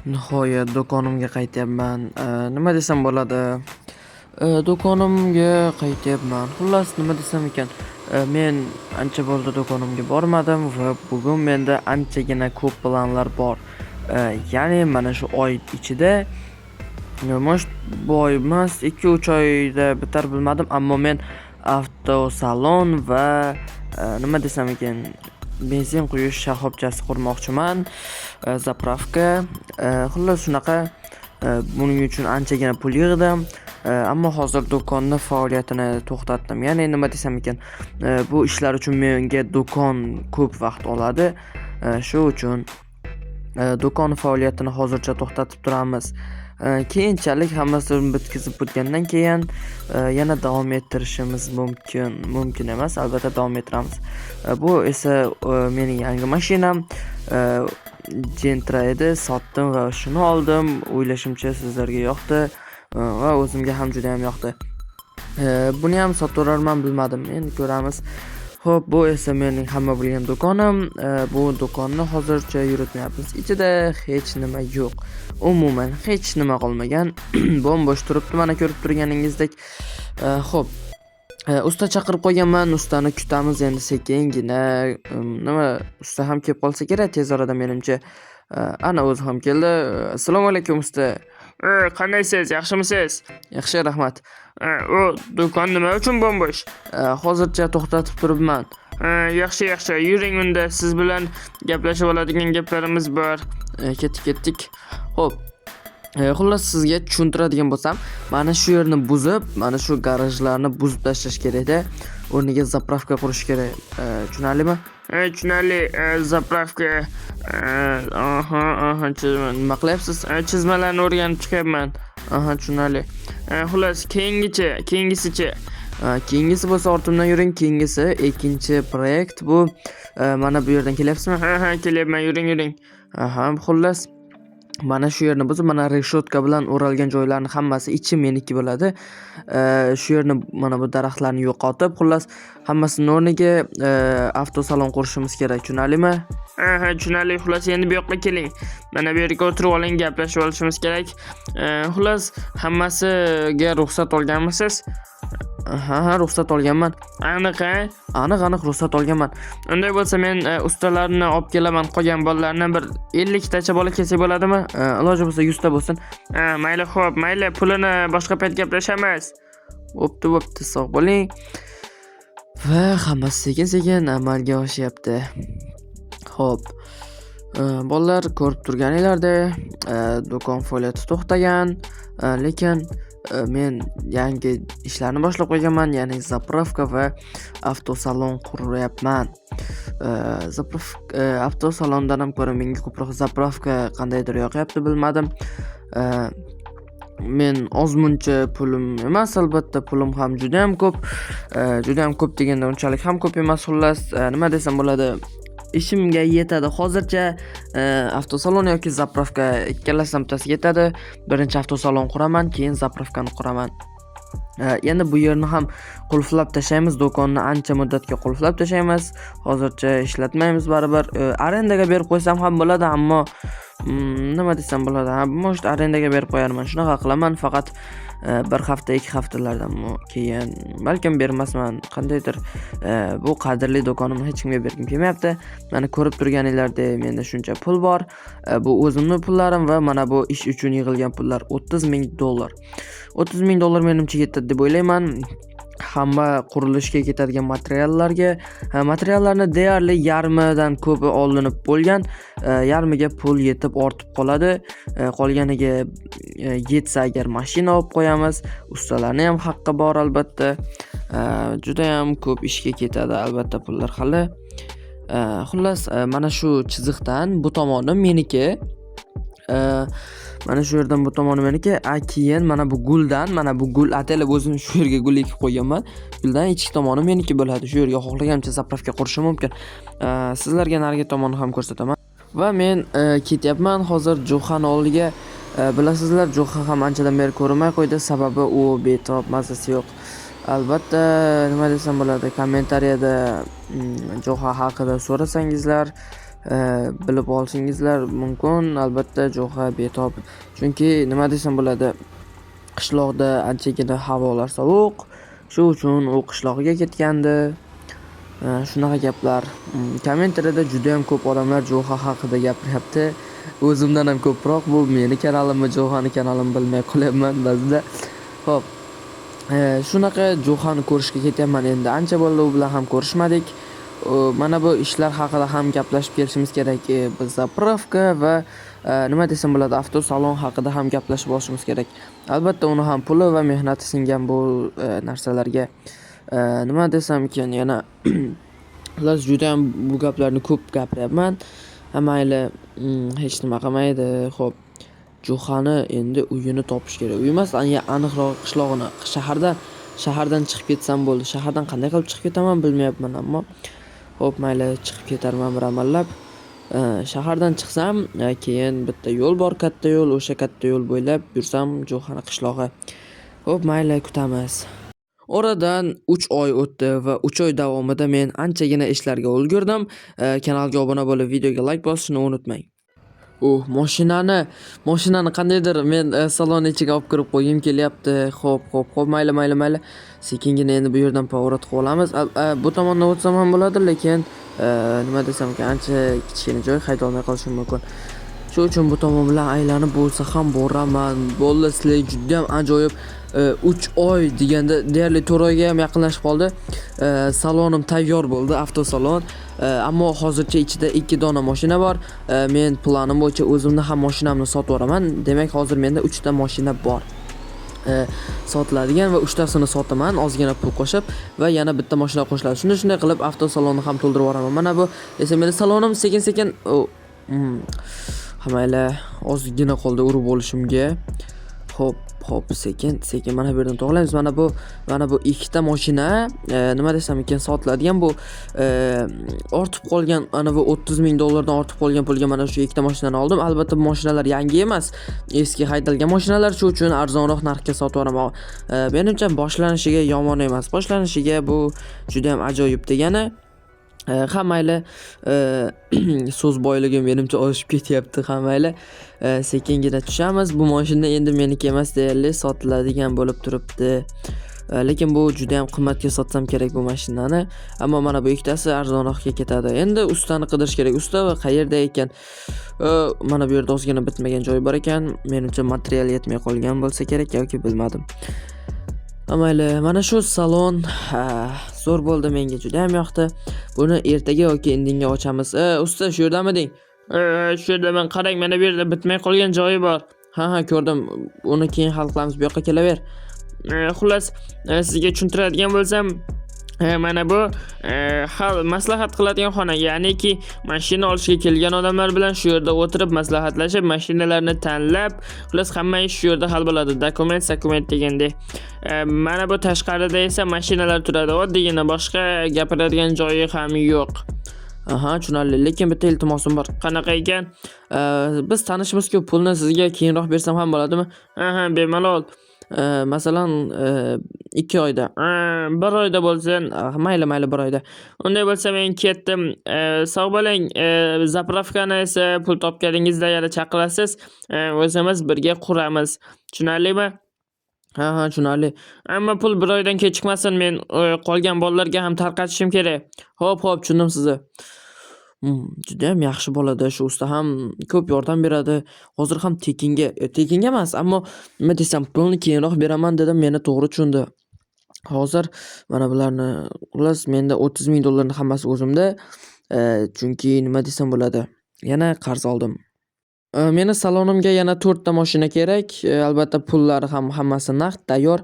Nihoyat do'konimga qaytyapman. Nima desam bo'ladi? Do'konimga qaytyapman. Xullas, nima desam ekan? Men ancha bo'ldi do'konimga bormadim va bugun menda anchagina ko'p planlar bor. Ya'ni mana shu oy ichida, может, bu oy emas, 2-3 oyda bitar, bilmadim, ammo men avtosalon va nima desam ekan, benzin quyish shoxobchasi qurmoqchiman. Заправка. Xullas, shunaqa. Buning uchun anchagina pul yig'dim. Ammo hozir do'konni faoliyatini to'xtatdim. Ya'ni nima desam ekan, bu ishlar uchun menga do'kon ko'p vaqt oladi. Shu uchun do'kon faoliyatini hozircha to'xtatib turamiz. Keyinchalik hammasini bitkazib bo'lgandan keyin yana davom ettirishimiz mumkin. Mumkin emas, albatta davom ettiramiz. Bu esa mening yangi mashinam. Gentra edi, sotdim va shuni oldim. O'ylashimcha, sizlarga yoqdi va o'zimga ham juda ham yoqdi. Buni ham sotaverarman, bilmadim. Endi ko'ramiz. Xo'p, bu esa mening hamma bilgan do'konim. Bu do'konni hozircha yuritmayapmiz. Ichida hech nima yo'q. Umuman hech nima qolmagan. Bo'm-bo'sh turibdi, mana ko'rib turganingizdek. Xo'p. Usta chaqirib qo'yganman. Ustani kutamiz endi sekingina. Nima, usta ham kelib qolsa kerak tez orada menimcha. Ana o'zi ham keldi. Assalomu alaykum, usta. Qandaysiz, yaxshimisiz? Yaxshi, rahmat. U do'kon nima uchun bo'm-bo'sh? Hozircha to'xtatib turibman. Yaxshi, yaxshi. Yuring unda, siz bilan gaplashib oladigan gaplarimiz bor. Ketdik, ketdik. Xo'p. Xullas, sizga tushuntiradigan bo'lsam, mana shu yerni buzib, mana shu garajlarni buzib tashlash kerakda. O'rniga заправка qurish kerak. Tushunarlimi? Tushunarli. Заправка. Aha, chizma. Nima qilyapsiz? Chizmalarni o'rganib chiqyapman. Aha, tushunarli. Xullas, keyingichi, keyingisichi? Keyingisi bo'lsa ortimdan yuring. Keyingisi ikkinchi proyekt bu. Mana bu yerdan kelyapsizmi? Ha, kelyapman, yuring, yuring. Aha, xullas, mana shu yerni buzib, mana reshotka bilan o'ralgan joylarni hammasi ichi meniki bo'ladi. Shu yerni, mana bu daraxtlarni yo'qotib, xullas, hammasini o'rniga avtosalon qurishimiz kerak. Tushunarlimi? Aha, tushunarli. Xullas, endi bu yoqqa keling. Mana bu yerga o'tirib oling, gaplashib olishimiz kerak. Xullas, hammasiga ruxsat olganmisiz? Ha, ruxsat olganman. Aniq, a? Aniq, aniq ruxsat olganman. Unday bo'lsa, men ustalarni olib kelaman, qolgan bolalarni, bir 50 tacha bola kelsa bo'ladimi? Iloji bo'lsa 100 ta bo'lsin. Ha, mayli, xo'p, mayli, pulini boshqa payt gaplashamiz. Bo'pti, bo'pti, sog' bo'ling. Va hammasi sekin-sekin amalga oshyapti. Xo'p. Bolalar, ko'rib turganinglardek, do'kon faoliyati to'xtagan, lekin men yangi ishlarni boshlab qo'yganman, ya'ni заправка va avtosalon quryapman. Avtosalondan ham ko'ra menga ko'proq заправка qandaydir yoqyapti, bilmadim. Men ozmuncha pulim emas, albatta, pulim ham judayam ko'p. Judayam ko'p deganda unchalik ham ko'p emas, xullas, nima desam bo'ladi? Ishimga yetadi. Hozircha avtosalon yoki заправка, ikkalasidan bittasi yetadi. Birinchi avtosalon quraman, keyin заправка ni quraman. Endi bu yerni ham qulflab tashlaymiz, do'konni ancha muddatga qulflab tashlaymiz. Hozircha ishlatmaymiz baribir. Arendaga berib qo'ysam ham bo'ladi, ammo nima desam bo'ladi? Ha, может, arendaga berib qo'yarman. Shunaqa qilaman, faqat bir hafta, 2 haftalardan keyin balkim bermasman. Qandaydir bu qadrli do'konimni hech kimga bergim kelmayapti. Mana ko'rib turganinglardek, menda shuncha pul bor. Bu o'zimni pullarim va mana bu ish uchun yig'ilgan pullar, 30 ming dollar. 30 ming dollar menimcha yetadi deb o'ylayman. Hamma qurilishga ketadigan materiallarga, materiallarni deyarli yarmidan ko'pi olinib bo'lgan. Yarmiga pul yetib ortib qoladi. Qolganiga yetsa agar mashina olib qo'yamiz. Ustalarni ham haqqi bor albatta. Judayam ko'p ishga ketadi albatta pullar hali. Xullas, mana shu chiziqdan bu tomoni meniki. Mana shu yerdan bu tomoni meniki. A keyin mana bu guldan, mana bu gul ataylab o'zim shu yerga gul ekib qo'yganman. Guldan ichki tomoni meniki bo'ladi. Shu yerga xohlaganimcha заправка qurishim mumkin. Sizlarga narigi tomonni ham ko'rsataman. Va men ketyapman hozir Jo'xani oldiga. Bilasizlar, Jo'xa ham anchadan beri ko'rinmay qo'ydi. Sababi u betob, mazasi yo'q. Albatta, nima desam bo'ladi, kommentariyada Jo'xa haqida so'rasangizlar, Bilib olishingizlar mumkin, albatta Jo'xa betob. Chunki nima desam bo'ladi, qishloqda anchagina havolar sovuq. Shu uchun u qishlog'iga ketgandi. Shunaqa gaplar. Kommentariyada juda ham ko'p odamlar Jo'xa haqida gapiryapti. O'zimdan ham ko'proq. Bu meni kanalimmi, Jo'xani kanalimmi bilmay qolyapman ba'zida. Xo'p. Shunaqa Jo'xani ko'rishga ketyapman endi. Ancha bo'ldi u bilan ham ko'rishmadik. Mana bu ishlar haqida ham gaplashib kelishimiz kerak. Biz заправка va nima desam bo'ladi, avtosalon haqida ham gaplashib olishimiz kerak. Albatta uni ham puli va mehnati singan bu narsalarga. Nima desam ekan yana, xullas, juda ham bu gaplarni ko'p gapiryapman. Ha, mayli, hech nima qilmaydi. Xo'p, Jo'xani endi uyini topish kerak. Uy emas, aniqrog'i qishlog'ini. Shahardan chiqib ketsam bo'ldi. Shahardan qanday qilib chiqib ketaman bilmayapman ammo. Xo'p, mayli, chiqib ketarman bir amallab. Shahardan chiqsam, keyin bitta yo'l bor, katta yo'l. O'sha katta yo'l bo'ylab yursam Jo'xani qishlog'i. Xo'p, mayli, kutamiz. Oradan 3 oy o'tdi va 3 oy davomida men anchagina ishlarga ulgurdim. Kanalga obuna bo'lib, videoga like bosishni unutmang. Mashinani qandaydir men salon ichiga olib kirib qo'ygim kelyapti. Xo'p, mayli, mayli, mayli. Sekingina endi bu yerdan поворот qilib olamiz. Bu tomondan o'tsam ham bo'ladi, lekin nima desam ekan, ancha kichkina joy, haydolmay qolishim mumkin. Shu uchun bu tomon bilan aylanib bo'lsa ham boraman. Bo'ldi, sizlar, juda ham ajoyib. 3 oy deganda deyarli 4 oyga ham yaqinlashib qoldi. Salonim tayyor bo'ldi, avtosalon. Ammo hozircha ichida 2 dona mashina bor. Men planim bo'yicha o'zimni ham mashinamni sotib yuboraman. Demak, hozir menda 3 ta mashina bor. Sotiladigan va uchtasini sotaman ozgina pul qo'shib va yana bitta mashina qo'shiladi. Shunday shunday qilib avtosalonni ham to'ldirib yuboraman. Mana bu esa meni salonim sekin sekin ha, mayli, ozgina qoldi urib olishimga. Xo'p, sekin sekin mana bu yerdan to'g'rilaymiz. Mana bu ikkita mashina, nima desam ekan, sotiladigan bu ortib qolgan ana bu 30 ming dollardan ortib qolgan pulga mana shu ikkita mashinani oldim. Albatta bu mashinalar yangi emas, eski haydalgan mashinalar, shu uchun arzonroq narxga sotib yuboraman. Menimcha boshlanishiga yomon emas. Boshlanishiga bu juda ham ajoyib degani. Ha, mayli, so'z boyligi menimcha oshib ketyapti. Ha, mayli, sekingina tushamiz. Bu mashina endi meniki emas deyarli, sotiladigan bo'lib turibdi. Lekin bu juda ham qimmatga sotsam kerak bu mashinani. Ammo mana bu ikkitasi arzonroqga ketadi. Endi ustani qidirish kerak. Usta qayerda ekan? Mana bu yerda ozgina bitmagan joyi bor ekan. Menimcha material yetmay qolgan bo'lsa kerak yoki bilmadim. Ha, mayli, mana shu salon, ha, zo'r bo'ldi, menga juda ham yoqdi. Buni ertaga yoki indinga ochamiz. Usta, shu yerdamiding? Shu yerdaman, qarang, mana bu yerda bitmay qolgan joyi bor. Ha, ko'rdim. Uni keyin hal qilamiz. Bu yoqqa kelaver. Xullas, sizga tushuntiradigan bo'lsam, mana bu hal maslahat qiladigan xona, ya'niki mashina olishga kelgan odamlar bilan shu yerda o'tirib maslahatlashib, mashinalarni tanlab, xullas, hamma ish shu yerda hal bo'ladi. Dokument, dokument degandek. Mana bu tashqarida esa mashinalar turadi. Oddiygina, boshqa gapiradigan joyi ham yo'q. Aha, tushunarli. Lekin bitta iltimosim bor. Qanaqa ekan? Biz tanishimizku, pulni sizga keyinroq bersam ham bo'ladimi? Aha, bemalol. Masalan, 2 oyda. Bir oyda bo'lsin. Ah, mayli, mayli, bir oyda. Unday bo'lsa men ketdim. Sog' bo'ling. Заправка ni esa pul topganingizda yana chaqirasiz. O'zimiz birga quramiz. Tushunarlimi? Ha, tushunarli. Ammo pul bir oydan kechikmasin. Men qolgan bolalarga ham tarqatishim kerak. Xo'p, tushundim sizni. Judayam yaxshi bolada shu usta ham, ko'p yordam beradi. Hozir ham tekinga, tekinga emas, ammo nima desam, pulni keyinroq beraman dedim, meni to'g'ri tushundi. Hozir mana bularni, xullas, menda 30 ming dollarni hammasi o'zimda. Chunki nima desam bo'ladi, yana qarz oldim. Meni salonimga yana 4 ta mashina kerak. Albatta pullari ham hammasi naqd, tayyor.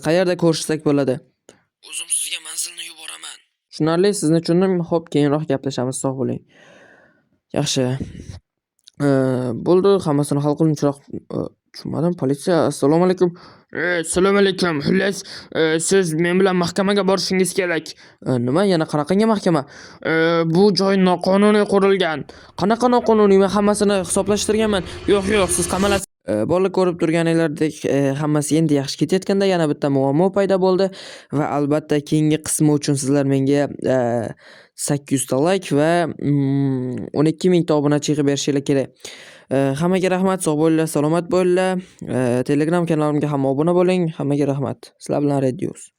Qayerda ko'rishsak bo'ladi? O'zim sizga manzilni yuboraman. Tushunarli, sizni tushundim. Xo'p, keyinroq gaplashamiz. Sog' bo'ling. Yaxshi. Bo'ldi, hammasini hal qildim. Chiroq, tushunmadim. Politsiya, assalomu alaykum. Assalomu alaykum. Xullas, siz men bilan mahkamaga borishingiz kerak. Nima, yana qanaqangi mahkama? Bu joy noqonuniy qurilgan. Qanaqa noqonuniy? Men hammasini hisoblashtirganman. Yo'q, yo'q, siz qamalasiz. Bolalar, ko'rib turganinglardek, hammasi endi yaxshi ketayotganda yana bitta muammo paydo bo'ldi va albatta keyingi qismi uchun sizlar menga 800 ta layk va 12 mingta obunachi yig'ib berishinglar kerak. Hammaga rahmat, sog' bo'linglar, salomat bo'linglar. Telegram kanalimga ham obuna bo'ling. Hammaga rahmat. Sizlar bilan Red News.